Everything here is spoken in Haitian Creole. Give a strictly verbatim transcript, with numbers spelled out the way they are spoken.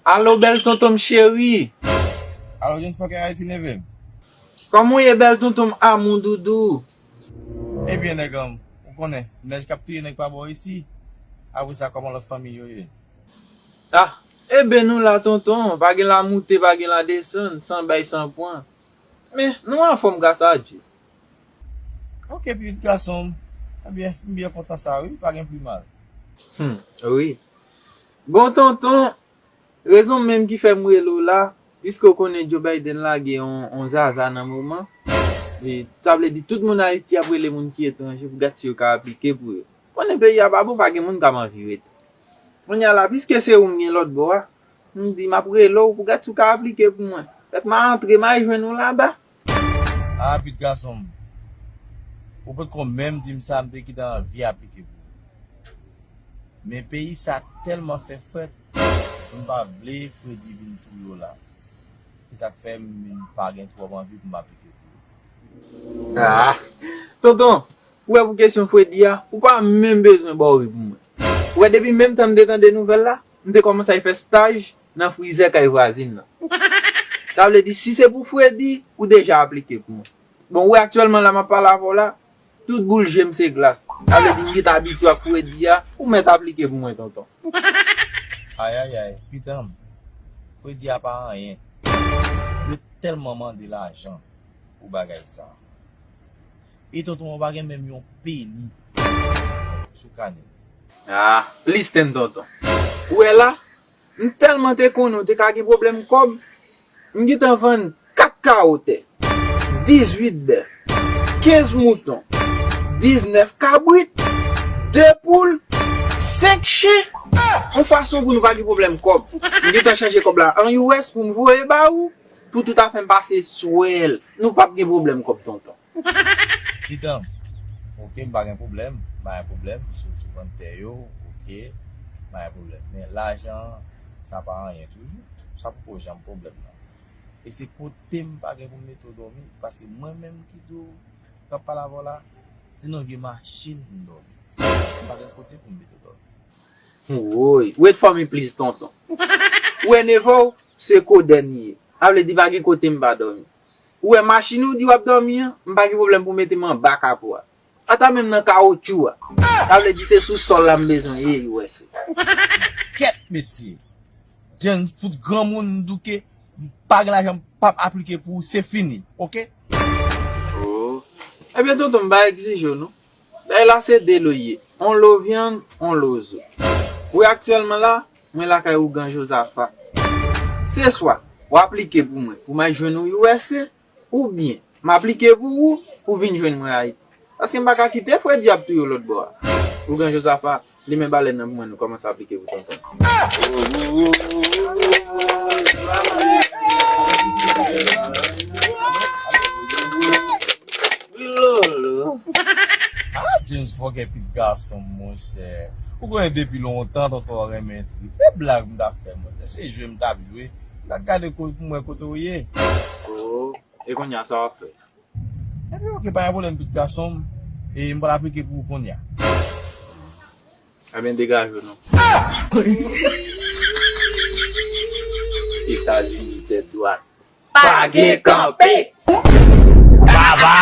Alo, bèl tonton m cheri. Alo, John Fucker Haiti, neve m. Kòman w ye, bèl tonton m, amou doudou? Ebyen, nèg an m, ou konnen, nèj k ap touye nèg pa bò isi. Apre sa, kòman lòt fanmi yo ye? Ah, ebyen nou la, tonton, pa gen la moute, pa gen la desann, san bay, san pran. Men, nou anfòm gras a Dye. Ok, pitit gason m. Ebyen, m byen kontan sa, wi, pa gen pli mal. Hmm, wi. Bon, tonton, rezon menm ki fè m rele w la, piske w konnen Joe Biden lage yon, yon zaza nan moman, e sa vle di tout moun Ayiti ap rele moun ki etranje pou gad si yo ka aplike pou yo. Konnen peyi a pa bon, pa gen moun k ap anvi ret. Kounye a la, piske se ou m gen lòt bò a, m di m ap rele w pou gad si w ka aplike pou mwen. Pèt m a antre, m a jwenn ou laba. Ah, pitit gason m. Ou potko menm di m sa, m te gentan anvi aplike pou ou. Men peyi sa tèlman fè frèt, m pa vle Fredi vin touye w la. Se sa k fè m pa gen twòp anvi pou m aplike pou ou. Ah, tonton, ou wè pou kesyon Fredi a, ou pa menm bezwen bòri pou mwen. Ou wè depi menm tan m te tande nouvèl la, m te kòmanse al fè staj nan frizè kay vwazin nan. Sa vle di, si se pou Fredi, ou deja aplike pou mwen. Bon, ou wè aktyèlman la m ap pale avè w la, tout boul je m se glas. Sa vle di, m gentan abitye ak Fredi a, ou mèt aplike pou mwen, tonton. Ayayay, pitit an m, Fredi a pa anyen. Yo tèlman mande lajan pou bagay sa. E tonton an pa gen menm yon peni sou kanè. Ah, plis tenn tonton. Ou wè la, m tèlman te konnen w te ka gen pwoblèm kòb, m gentan vann kat kawo tè, dizuit bèf, kenz mouton, diznèf kabrit, de poul, senk chen, yon fason pou nou pa gen pwoblèm kòb. M gentan chanje kòb la an U S pou m voye ba ou, pou tout afè m pase swèl. Nou p ap gen pwoblèm kòb, tonton. Pitit an m, ok, m pa gen pwoblèm, m pa gen pwoblèm, si w, si w vann tè yo, ok, m pa gen pwoblèm. Men lajan, sa pa anyen toujou, sa poko janm pwoblèm nan. E se kote m pa gen pou m mete w dòmi, paske mwen menm ki di w, k ap pale avè w la, se nan vye machin m dòmi. M pa gen kote pou m mete w dòmi. Woy, wait for me please, tonton. Ou wè neve w, se kodèn li ye. Sa vle di pa gen kote m pa dòmi. Ou wè machin ou di w ap dòmi an, m pa gen pwoblèm pou mete m anba kapo a. Ata menm nan kawotchou a. Sa vle di se sou sòl la m bezwen ye, U S A. Kèt, mesye. Jan fout granmoun m douke, m pa gen lajan, m p ap aplike pou ou, se fini, ok? Oh. Ebyen, tonton, m pa egzije w, non. Bagay la se de lo ye. On lo vyann, on lo zo. Wi, aktyèlman la, mwen lakay ougan Jozafa. Se swa w aplike pou mwen, pou m al jwenn ou U S A, oubyen m aplike pou ou, pou w vin jwenn mwen Ayiti. Paske m pa ka kite Fredi ap touye w lòt bò a. Ougan Jozafa, limen balèn nan pou mwen, nou kòmanse aplike pou tonton. Lolo. Ah, James Fòkè, pitit gason m, monchè. Ou konnen depi lontan, tonton renmen trip. E blag m t ap fè, monchè. Se jwe m t ap jwe. M t ap gade ko-, pou m wè kote w ye. Oh, e kounye a, sa w ap fè? Ebyen, ok, pa gen pwoblèm, pitit gason m. E m pral aplike pou ou kounye a. Ebyen, degaje w non. Etazini, tèt dwat. Pa gen kanpe. Baba.